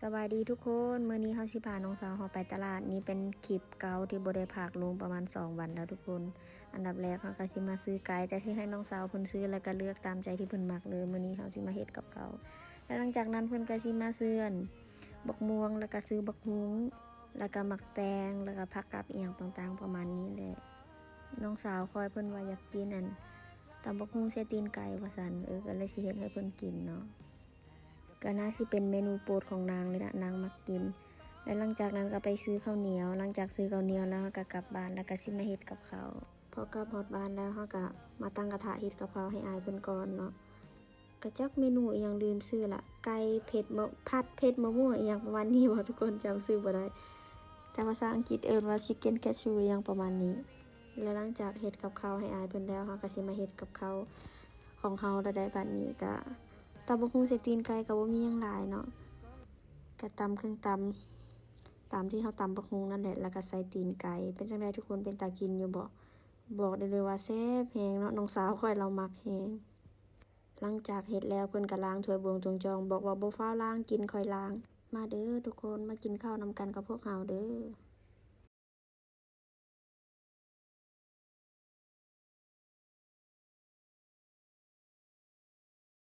ສະບາຍດີທຸກຄົນ, ມື້ນີ້ເຮົາຊິພານ້ອງສາວເຮົາໄປຕະຫຼາດ. ນີ້ເປັນຄລິບເກົ່າທີ່ບໍ່ໄດ້ພາກລົງປະມານສອງວັນແລ້ວທຸກຄົນ. ອັນດັບແລກເຮົາກໍຊິມາຊື້ໄກ່, ແຕ່ຊິໃຫ້ນ້ອງສາວເພິ່ນຊື້ ແລ້ວກໍເລືອກຕາມໃຈທີ່ເພິ່ນມັກເລີຍ. ມື້ນີ້ເຮົາຊິມາເຮັດກັບເຂົ້າ ແລ້ວຫຼັງຈາກນັ້ນເພິ່ນກໍຊິມາຊື້ອັນບັກມ່ວງ ແລ້ວກໍຊື້ບັກຫຸ່ງ ແລ້ວກໍໝາກແຕງ ແລ້ວກໍຜັກກັບອີ່ຫຍັງຕ່າງໆປະມານນີ້ແຫຼະ. ນ້ອງສາວຂ້ອຍເພິ່ນວ່າຢາກກິນອັນຕຳບັກຫຸ່ງໃສ່ຕີນໄກ່ວ່າຊັ້ນ, ເອີ ກໍເລີຍຊິເຮັດໃຫ້ເພິ່ນກິນເນາະ. ກໍໜ້າຊິເປັນເມນູໂປດຂອງນາງເລີຍລະ, ນາງມັກກິນ. ແລ້ວຫຼັງຈາກນັ້ນກໍໄປຊື້ເຂົ້າໜຽວ, ຫຼັງຈາກຊື້ເຂົ້າໜຽວແລ້ວເຮົາກໍກັບບ້ານ ແລ້ວກໍຊິມາເຮັດກັບເຂົ້າ. ພໍກັບຮອດບ້ານແລ້ວເຮົາກໍມາຕັ້ງກະທະເຮັດກັບເຂົ້າໃຫ້ອ້າຍເພິ່ນກ່ອນເນາະ. ກະຈັກເມນູອີ່ຫຍັງລືມຊື່ລະ, ໄກ່ເຜັດມະ ຜັດເຜັດມະມ່ວງອີ່ຫຍັງປະມານນີ້ບໍທຸກຄົນ, ຈຳຊື່ບໍ່ໄດ້. ແຕ່ພາສາອັງກິດເອີ້ນວ່າ chicken cashew ອີ່ຫຍັງປະມານນີ້. ແລ້ວຫຼັງຈາກເຮັດກັບເຂົ້າໃຫ້ອ້າຍເພິ່ນແລ້ວ ເຮົາກໍຊິມາເຮັດກັບເຂົ້າຂອງເຮົາລະໄດ໋. ບາດນີ້ກະຕຳບັກຫຸ່ງໃສ່ຕີນໄກ່ກໍບໍ່ມີຫຍັງຫຼາຍເນາະ, ກະຕຳເຄື່ອງຕຳຕາມທີ່ເຮົາຕຳບັກຫຸ່ງນັ້ນແຫຼະ ແລ້ວກໍໃສ່ຕີນໄກ່. ເປັນຈັ່ງໃດທຸກຄົນ, ເປັນຕາກິນຢູ່ບໍ່? ບອກໄດ້ເລີຍວ່າແຊບແຮງເນາະ, ນ້ອງສາວຂ້ອຍລາວມັກແຮງ. ຫຼັງຈາກເຮັດແລ້ວເພິ່ນກໍລ້າງຖ້ວຍບວງຕົງຈອງ, ບອກວ່າບໍ່ຟ້າວລ້າງ, ກິນຄ່ອຍລ້າງ. ມາເດີທຸກຄົນ, ມາກິນເຂົ້ານຳກັນກັບພວກເຮົາເດີ.